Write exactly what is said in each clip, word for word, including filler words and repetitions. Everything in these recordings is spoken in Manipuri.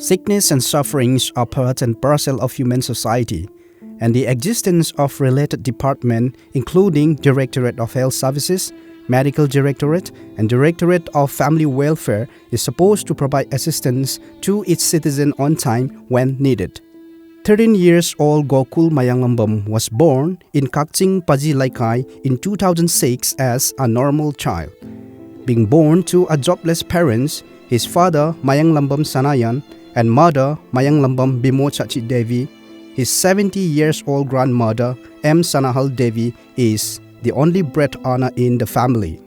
Sickness and sufferings are part and parcel of human society, and the existence of related department, including Directorate of Health Services, Medical Directorate, and Directorate of Family Welfare, is supposed to provide assistance to its citizen on time when needed. Thirteen years old Gokul Mayanglambam was born in Kakching Paji Laikai in two thousand six as a normal child. Being born to a jobless parents, his father Mayanglambam Sanayan and mother Mayanglambam Bimo Chachi Devi, his seventy years old grandmother M Sanahal Devi is the only bread earner in the family.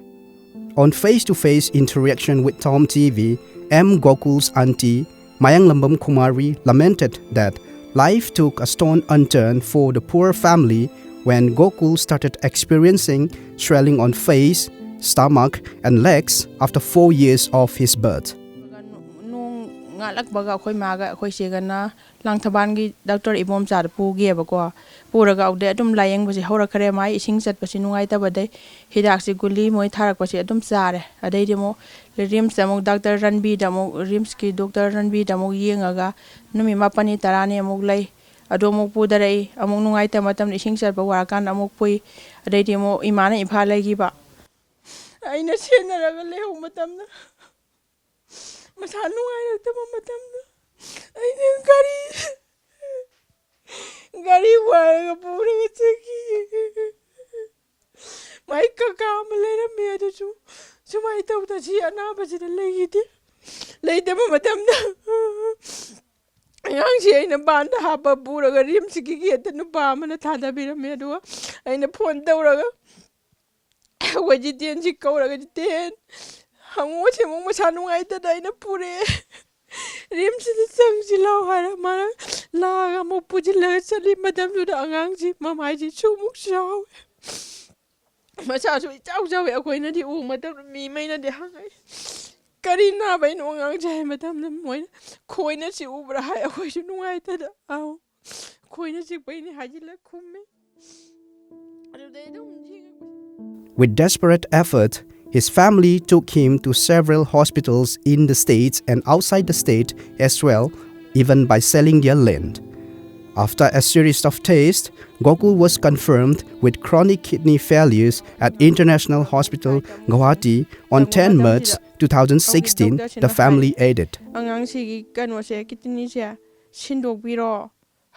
On face-to-face interaction with Tom T V, M Gokul's auntie, Mayanglambam Kumari, lamented that life took a stone unturned for the poor family when Gokul started experiencing swelling on face, stomach, and legs after four years of his birth. ꯅꯣꯡ ꯉꯥꯜꯂꯛꯄꯒ ꯑꯩꯈꯣꯏ ꯃꯥꯒ ꯑꯩꯈꯣꯏ ꯆꯦꯒꯅ ꯂꯥꯡꯊꯕꯥꯜꯒꯤ ꯗꯥꯛꯇꯔ ꯏꯕꯣꯝꯆꯥꯗ ꯄꯨꯒꯦꯕꯀꯣ꯫ ꯄꯨꯔꯒ ꯑꯗꯨꯗꯩ ꯑꯗꯨꯝ ꯂꯥꯏꯌꯦꯡꯕꯁꯦ ꯍꯧꯔꯛꯈ꯭ꯔꯦ꯫ ꯃꯥꯏ ꯏꯁꯤꯡ ꯆꯠꯄꯁꯤ ꯅꯨꯡꯉꯥꯏꯇꯕꯗꯩ ꯍꯤꯗꯥꯛꯁꯤ ꯒꯨꯂꯤ ꯃꯣꯏ ꯊꯥꯔꯛꯄꯁꯦ ꯑꯗꯨꯝ ꯆꯥꯔꯦ꯫ ꯑꯗꯩꯗꯤ ꯑꯃꯨꯛ ꯔꯤꯝꯁꯇ ꯑꯃꯨꯛ ꯗꯥꯛꯇꯔ ꯔꯟꯕꯤꯗ ꯑꯃꯨꯛ, ꯔꯤꯝꯁꯀꯤ ꯗꯣꯛꯇꯔ ꯔꯟꯕꯤꯗ ꯑꯃꯨꯛ ꯌꯦꯡꯉꯒ ꯅꯨꯃꯤꯠ ꯃꯥꯄꯟꯅꯤ ꯇꯔꯥꯅꯤ ꯑꯃꯨꯛ ꯂꯩ꯫ ꯑꯗꯨ ꯑꯃꯨꯛ ꯄꯨꯊꯔꯛꯏ꯫ ꯑꯃꯨꯛ ꯅꯨꯡꯉꯥꯏꯇꯕ ꯃꯇꯝꯗ, ꯏꯁꯤꯡ ꯆꯠꯄ ꯋꯥꯔꯀꯥꯟꯗ ꯑꯃꯨꯛ ꯄꯨꯏ꯫ ꯑꯗꯩꯗꯤ ꯑꯃꯨꯛ ꯏꯃꯥꯅ ꯏꯝꯐꯥꯜ ꯂꯩꯈꯤꯕ꯫ ꯑꯩꯅ ꯁꯦꯟꯅꯔꯒ ꯂꯩꯍꯧ ꯃꯇꯝꯗ, ꯃꯁꯥ ꯅꯨꯡꯉꯥꯏꯔꯛꯇꯕ ꯃꯇꯝꯗ ꯑꯩꯅ ꯒꯥꯔꯤ, ꯒꯥꯔꯤ ꯋꯥꯏꯔꯒ ꯄꯨꯔꯒ ꯆꯠꯈꯤ꯫ ꯃꯥꯏ ꯀꯀꯥ ꯑꯃ ꯂꯩꯔꯝꯃꯤ, ꯑꯗꯨꯁꯨ ꯁꯨꯃꯥꯏꯅ ꯇꯧꯗꯅ ꯁꯤ ꯑꯅꯥꯕꯁꯤꯗ ꯂꯩꯈꯤꯗꯦ꯫ ꯂꯩꯇꯕ ꯃꯇꯝꯗ ꯑꯉꯥꯡꯁꯤ ꯑꯩꯅ ꯕꯥꯟꯗ ꯍꯥꯞꯄ ꯄꯨꯔꯒ ꯔꯤꯝꯁꯀꯤ ꯒꯦꯠꯇ ꯅꯨꯄꯥ ꯑꯃꯅ ꯊꯥꯗꯕꯤꯔꯝꯃꯦ꯫ ꯑꯗꯨꯒ ꯑꯩꯅ ꯐꯣꯟ ꯇꯧꯔꯒ ꯑꯩꯈꯣꯏ ꯖꯤꯇꯦꯟꯁꯤ ꯀꯧꯔꯒ, "ꯖꯤꯇꯦꯟ, ꯍꯪꯉꯣꯁꯤ ꯑꯃꯨꯛ ꯃꯁꯥ ꯅꯨꯡꯉꯥꯏꯇꯗꯅ ꯑꯩꯅ ꯄꯨꯔꯛꯑꯦ, ꯔꯤꯝꯁꯁꯤꯗ ꯆꯪꯁꯤ ꯂꯥꯎ" ꯍꯥꯏꯔ ꯃꯥꯅ ꯂꯥꯛꯑꯒ ꯑꯃꯨꯛ ꯄꯨꯁꯤꯜꯂꯒ ꯆꯠꯂꯤ꯫ ꯃꯇꯝꯗꯨꯗ ꯑꯉꯥꯡꯁꯤ ꯃꯃꯥꯏꯁꯤ ꯁꯨꯃꯨꯛ ꯆꯥꯎꯋꯦ, ꯃꯁꯥꯁꯨ ꯏꯆꯥꯎ ꯆꯥꯎꯋꯦ꯫ ꯑꯩꯈꯣꯏꯅꯗꯤ ꯎ ꯃꯇꯝꯗ ꯃꯤꯃꯩꯅꯗꯤ ꯍꯪꯉꯛꯏ, "ꯀꯔꯤ ꯅꯥꯕꯩꯅꯣ ꯑꯉꯥꯡꯁꯦ?" ꯍꯥꯏ ꯃꯇꯝꯗ ꯃꯣꯏꯅ, "ꯈꯣꯏꯅ ꯆꯤꯛꯎꯕ꯭ꯔꯥ?" ꯍꯥꯏ꯫ ꯑꯩꯈꯣꯏꯁꯨ ꯅꯨꯡꯉꯥꯏꯇꯗ, "ꯑꯥꯎ, ꯈꯣꯏꯅ ꯆꯤꯛꯄꯩꯅꯤ" ꯍꯥꯏꯖꯤꯜꯂ ꯈꯨꯝꯃꯤ꯫ ꯑꯗꯨꯗꯩ ꯑꯗꯨꯝ ꯌꯦꯡꯉꯛꯄꯁꯦ꯫ With desperate effort, His family took him to several hospitals in the States and outside the state as well, even by selling their land. After a series of tests, Gokul was confirmed with chronic kidney failures at International Hospital Guwahati on ten March two thousand sixteen, the family added. ꯑꯉꯥꯡꯁꯤꯒꯤ ꯀꯩꯅꯣꯁꯦ, ꯀꯤꯠꯅꯤꯁꯦ ꯁꯤꯟꯗꯣꯛꯄꯤꯔꯣ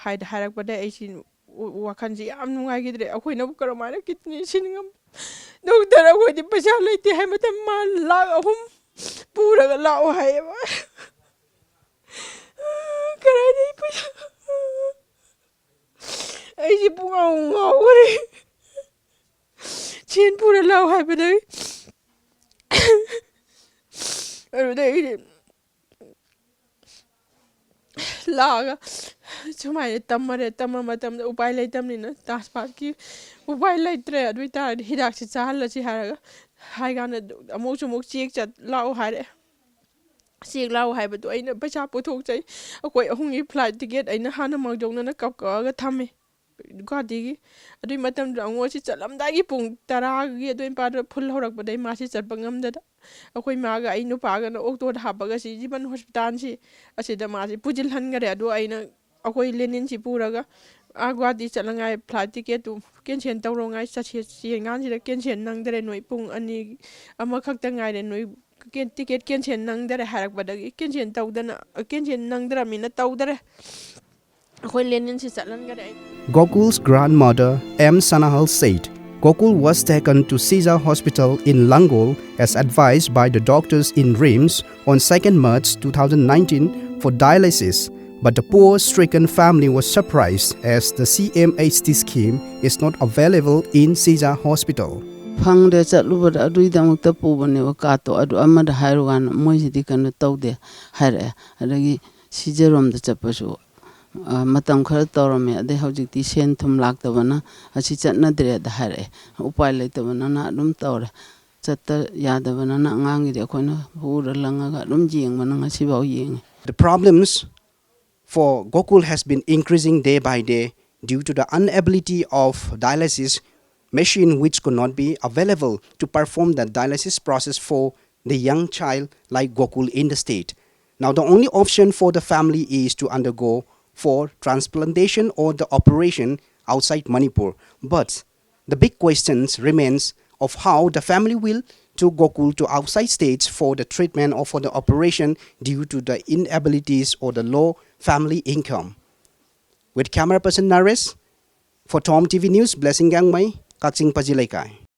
ꯍꯥꯏꯗ ꯍꯥꯏꯔꯛꯄꯗ ꯑꯩꯁꯤ ꯋꯥꯈꯜꯁꯤ ꯌꯥꯝ ꯅꯨꯡꯉꯥꯏꯈꯤꯗ꯭ꯔꯦ꯫ ꯑꯩꯈꯣꯏꯅꯕꯨ ꯀꯔꯝꯍꯥꯏꯅ ꯀꯤꯠꯅꯤ ꯁꯤꯟ ꯉꯝ-, ꯗꯣꯛꯇꯔ, ꯑꯩꯈꯣꯏꯗꯤ ꯄꯩꯁꯥ ꯂꯩꯇꯦ ꯍꯥꯏ ꯃꯇꯝ ꯃꯥ ꯂꯥꯛ ꯑꯍꯨꯝ ꯄꯨꯔꯒ ꯂꯥꯛꯑꯣ ꯍꯥꯏꯌꯦꯕ꯫ ꯀꯗꯥꯏꯗꯒꯤ ꯄꯩꯁꯥ? ꯑꯩꯁꯦ ꯄꯨꯡꯉꯥꯎ ꯉꯥꯎꯈ꯭ꯔꯦ꯫ ꯁꯦꯟ ꯄꯨꯔ ꯂꯥꯛꯑꯣ ꯍꯥꯏꯕꯗꯒꯤ ꯑꯗꯨꯗꯒꯤꯗꯤ ꯂꯥꯛꯑꯒ ꯁꯨꯃꯥꯏꯅ ꯇꯝꯃꯔꯦ꯫ ꯇꯝꯕ ꯃꯇꯝꯗ ꯎꯄꯥꯏ ꯂꯩꯇꯕꯅꯤꯅ ꯇꯥꯁ ꯄꯥꯁꯀꯤ ꯎꯄꯥꯏ ꯂꯩꯇ꯭ꯔꯦ꯫ ꯑꯗꯨ ꯑꯣꯏ ꯇꯥꯔꯗꯤ ꯍꯤꯗꯥꯛꯁꯤ ꯆꯥꯍꯜꯂꯁꯤ ꯍꯥꯏꯔꯒ ꯍꯥꯏ ꯀꯥꯟꯗ ꯑꯃꯨꯛꯁꯨ ꯑꯃꯨꯛ ꯆꯦꯛ ꯆꯠ ꯂꯥꯛꯑꯣ ꯍꯥꯏꯔꯛꯑꯦ꯫ ꯆꯦꯛ ꯂꯥꯛꯑꯣ ꯍꯥꯏꯕꯗꯣ ꯑꯩꯅ ꯄꯩꯁꯥ ꯄꯨꯊꯣꯛꯆꯩ꯫ ꯑꯩꯈꯣꯏ ꯑꯍꯨꯝꯒꯤ ꯐ꯭ꯂꯥꯏꯠ ꯇꯤꯀꯦꯠ ꯑꯩꯅ ꯍꯥꯟꯅ ꯃꯥꯡꯖꯧꯅꯅ ꯀꯛ ꯀꯛꯑꯒ ꯊꯝꯃꯤ ꯒꯨꯍꯥꯇꯤꯒꯤ꯫ ꯑꯗꯨꯏ ꯃꯇꯝꯗꯨꯗ ꯑꯉꯣꯟꯁꯤ ꯆꯠꯂꯝꯗꯥꯏꯒꯤ ꯄꯨꯡ ꯇꯔꯥꯒꯤ ꯑꯗꯨꯏ ꯃꯄꯥꯗꯨꯗ ꯐꯨꯜ ꯍꯧꯔꯛꯄꯗꯩ ꯃꯥꯁꯤ ꯆꯠꯄ ꯉꯝꯗꯗ ꯑꯩꯈꯣꯏ ꯃꯥꯒ ꯑꯩ ꯅꯨꯄꯥꯒꯅ ꯑꯣꯛꯇꯣꯗ ꯍꯥꯞꯄꯒ ꯁꯤ ꯖꯤꯕꯟ ꯍꯣꯁꯄꯤꯇꯥꯜꯁꯤ ꯑꯁꯤꯗ ꯃꯥꯁꯤ ꯄꯨꯁꯤꯜꯍꯟꯈꯔꯦ꯫ ꯑꯗꯣ ꯑꯩꯅ ꯑꯩꯈꯣꯏ ꯂꯦꯅꯤꯟꯁꯤ ꯄꯨꯔꯒ ꯑꯥ ꯒꯨꯍꯥꯇꯤ ꯆꯠꯅꯉꯥꯏ ꯐ꯭ꯂꯥꯏꯠ ꯇꯤꯀꯦꯠꯇꯨ ꯀꯦꯟꯁꯦꯜ ꯇꯧꯔꯣꯉꯥꯏ ꯆꯠꯁꯦ ꯆꯦꯟꯀꯥꯟꯁꯤꯗ ꯀꯦꯟꯁꯦꯜ ꯅꯪꯗꯔꯦ꯫ ꯅꯣꯏ ꯄꯨꯡ ꯑꯅꯤ ꯑꯃꯈꯛꯇ ꯉꯥꯏꯔꯦ, ꯅꯣꯏ ꯀꯦꯟ-, ꯇꯤꯀꯦꯠ ꯀꯦꯟꯁꯦꯜ ꯅꯪꯗꯔꯦ ꯍꯥꯏꯔꯛꯄꯗꯒꯤ ꯀꯦꯟꯁꯦꯜ ꯇꯧꯗꯅ, ꯀꯦꯟꯁꯦꯜ ꯅꯪꯗ꯭ꯔꯕꯅꯤꯅ ꯇꯧꯗꯔꯦ꯫ ꯑꯩꯈꯣꯏ ꯂꯦꯅꯤꯟꯁꯤ ꯆꯠꯍꯟꯈꯔꯦ꯫ Gokul's grandmother, M Sanahal, said Gokul was taken to Sija Hospital in Langol as advised by the doctors in RIMS on second March two thousand nineteen for dialysis, but the poor stricken family was surprised as the C M H T scheme is not available in Sija Hospital. ꯐꯪꯗꯦ꯫ ꯆꯠꯂꯨꯕꯗ ꯑꯗꯨꯒꯤꯗꯃꯛꯇ ꯄꯨꯕꯅꯦꯕ ꯀꯥꯔꯠꯇꯣ꯫ ꯑꯗꯨ ꯑꯃꯗ ꯍꯥꯏꯔꯨꯀꯥꯟꯗ ꯃꯣꯏꯁꯤꯗꯤ ꯀꯩꯅꯣ ꯇꯧꯗꯦ ꯍꯥꯏꯔꯛꯑꯦ꯫ ꯑꯗꯒꯤ ꯁꯤꯖꯔꯣꯝꯗ ꯆꯠꯄꯁꯨ, ꯑ, ꯃꯇꯝ ꯈꯔ ꯇꯧꯔꯝꯃꯦ꯫ ꯑꯗꯩ ꯍꯧꯖꯤꯛꯇꯤ ꯁꯦꯟ ꯊꯨꯝ ꯂꯥꯛꯇꯕꯅ ꯑꯁꯤ ꯆꯠꯅꯗ꯭ꯔꯦꯗ ꯍꯥꯏꯔꯛꯑꯦ꯫ ꯎꯄꯥꯏ ꯂꯩꯇꯕꯅꯅ ꯑꯗꯨꯝ ꯇꯧꯔꯦ꯫ ꯆꯠꯇ ꯌꯥꯗꯕꯅꯅ ꯑꯉꯥꯡꯒꯤꯗꯤ ꯑꯩꯈꯣꯏꯅ ꯄꯨꯔ ꯂꯪꯉꯒ ꯑꯗꯨꯝ ꯌꯦꯡꯕꯅ ꯉꯁꯤꯐꯥꯎ ꯌꯦꯡꯉꯤ꯫ The problems for Gokul has been increasing day by day due to the inability of dialysis machine which could not be available to perform the dialysis process for the young child like Gokul in the state. Now, the only option for the family is to undergo for transplantation or the operation outside Manipur. But the big questions remains of how the family will to Gokul to outside states for the treatment or for the operation due to the inabilities or the low family income. With camera person Naresh, for Tom T V News, Blessing Gangmei, Kakching Paji Leikai.